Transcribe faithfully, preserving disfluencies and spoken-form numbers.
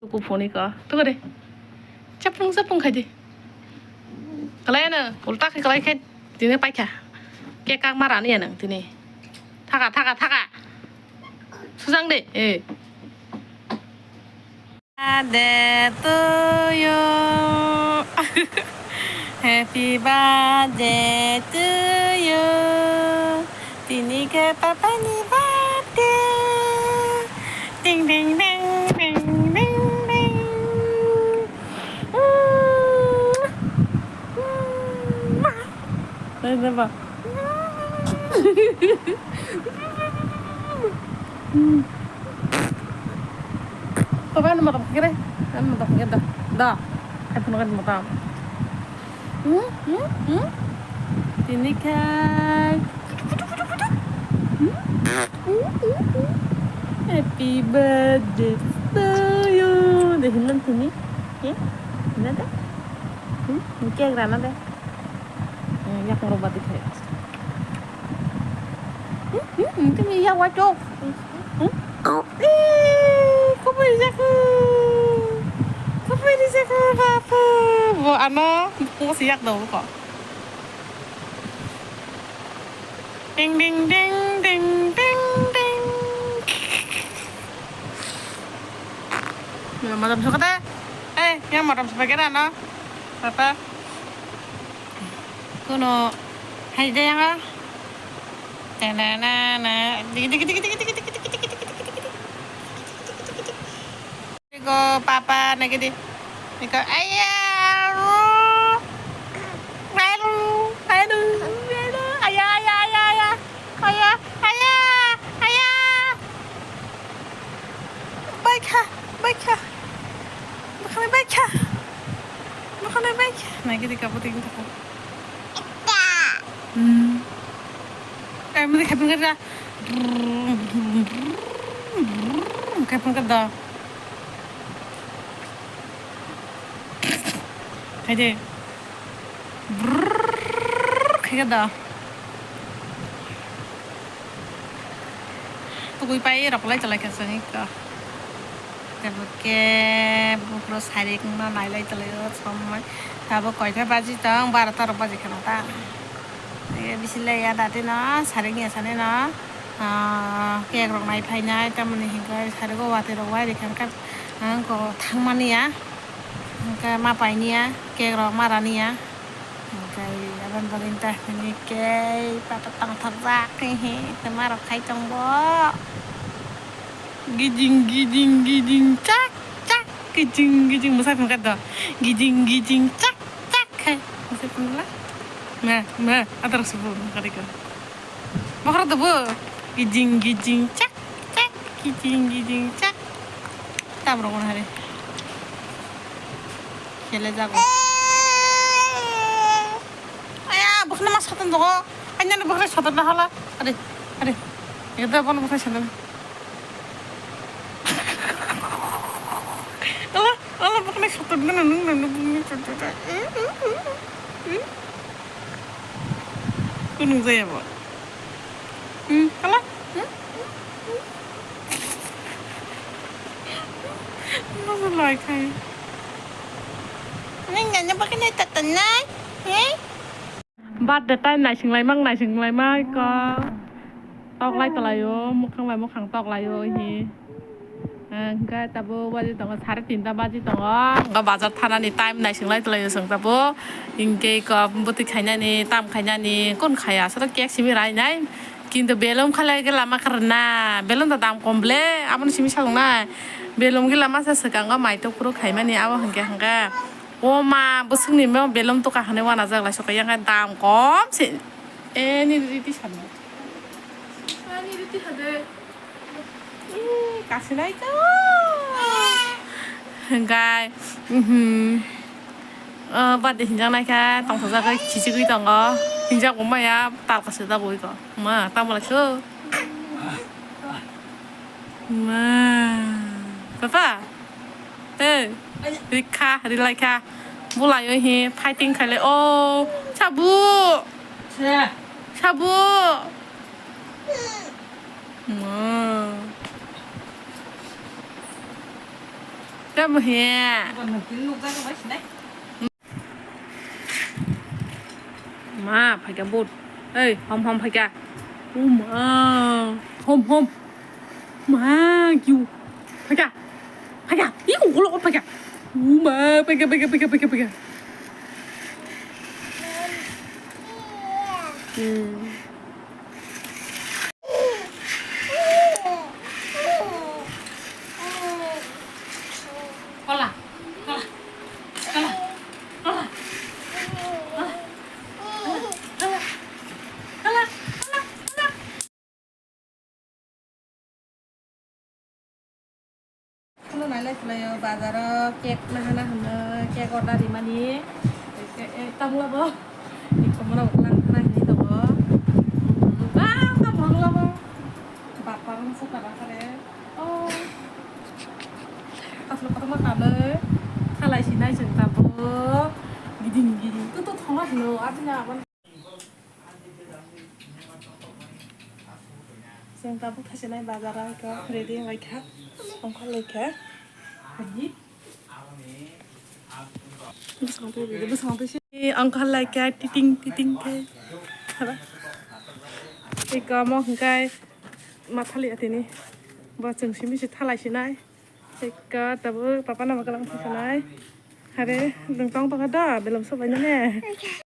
Tuku phone ko. Tuku de. Chapung chapung khai di. Kalai na, ulta khai kalai khai. Tini paikha. Ke kak mara ni anang tini. Thaka, thaka, thaka. Sujang de. Eh. Birthday to you. Happy birthday to you. Tini khe papa ni birthday. Ding, ding, ding, ding, ding, ding. Mm. Mm. Dai, dai, ba. Papa, ano matam kere? Ano matam kere da? Da. Ay, puno kan matam. Hmm? Hmm? Hmm? Tini kai. Hmm? Hmm? Hmm? Hmm? Happy birthday to you. Deh, hinan tini. Ya? Hinan deh. Hmm? Cake rana deh. Hmm, yak ngorok bati khai. Hmm? Hmm? Hmm? Tini yak wachok. Hmm? Eh, kubui rijak. Kubui rijak, bapu. Bo ano, bo si yak dong ko. Ding, ding, ding, ding, ding, ding. Matam sokate. Eh, yang matam sokate ano. Papa. Kuno hai de yang. Tena na na. Digi, digi, digi. Iko papa nagidi. Iko aya. Aru, aru, aru, aru. Aya, aya, aya, aya. Aya, aya, aya. Baikha, baikha. Bakhani baikha. Bakhani baikha. Nagidi kapu tingkha. Hmm. Eh, mudi khapung kerja. Khapung kerja. Hai de. Brrrr, khaikhe da. Tugui pai rok lai chalai kha chwng iko. Tebo khe buphuru sarik no nai lai chalai o somoi. Tabo koita baji tong, barota rok baji kheno ta. Bisi le ya dati no sarik ya sani no. Ah, cake rok nai phainai, tamoni hinkhe sari o watui rok wai rikha, hinkhe ang kok thangmani ya, hinkhe ma paini ya, cake rok ma rani ya, hinkhe aboni bagwi ta hini khe pata tongthokjak, hihi, hinkhe ma rok khai tongbo. Gijing, gijing, gijing, chak, chak, gijing, gijing, mwsai phunukha do, gijing, gijing, chak, chak khai mwsai phunukla. Ma, ma, adarok se bo, ma kari ko. Bokhorok dobo. Gijing gijing chak chak, gijing gijing chak. Tam rok hari. Khele jago. Aya, bokhna ma satan dogo. Anya ni bokhna satan na hala. Are, are. Eda bono bokhna satan. Ala, ala bokhna satan na nung nung nung. Kunung jaya bo. Hmm, hala? Hmm? Masa lai khai. Nang nanya bakal nai tatanai? Eh? Birthday time naising lai mang, naising lai mai ko. Tok lai talai o, mukhang lai mukhang tok lai o hi. Hingke tabuk baji tongo, sare tinta baji tongo. Hingke bazar thanani time naising lai tonglaio chwng tabuk. Hingke iko bwtwi khainani, tam khainani, kun khaya, aswk cake simi rainai. Kintu belum khalai khe lama kwrwna, belum da dam kom ble, aboni simi salwngnai. Belum khe lama se swkango mai tok phuru khaimani, abo hingke hingke. O ma, bwswkni belum toka hinwi uanajak lai sokha, yang dam kom se. E, nini riti sadi. Ani riti hade. Ih, kasinai ka. Hingkai, mhm. Oh, birthday hinjak naikha, tongthokjagwi khichigwi tongo. Hinjak bo maya, tal kasijagwi ko. Ma, tamo lai kho. Ma. Papa. Hey, rikha, rilaikha. Bulai oi hi, fighting khailai. Oh, sabu. Sabu. Ma. Tamo he. Ma, phaikha bot. Ei, hom hom phaikha. Uma. Hom hom. Ma, kiu. Phaikha. Phaikha. Iu, golo phaikha. Uma, phaikha, phaikha, phaikha, phaikha, phaikha. Hmm. Kola, kola, kola, kola, kola, kola, kola, kola. Kheno nailai khwlaio bazaro cake nahana hwnwi cake order rimani. Cake, eh, tamla bo. Iko mano bo klang khana hini tongo. Ba, ba, bangla bo. Bapar masa pada kare. Oh. Aslo kotorma kanwi. Thalai sinai chwng tabuk. Giding giding. Tutu thongma hino. Abini abang. Chwng tabuk thaisinai bazar o khe ready wngkha, ongkhor laikha. Bwskango twi, bwskango twi se. Ongkhor laikha, titing titing khe. Haba. Tei omo hwnkhe mathali atini. Bo chwng simi se thalai sinai. Tei tabuk papa no mwkang thaisinai. Hare, nwng tong tongkha da, belom sobainani.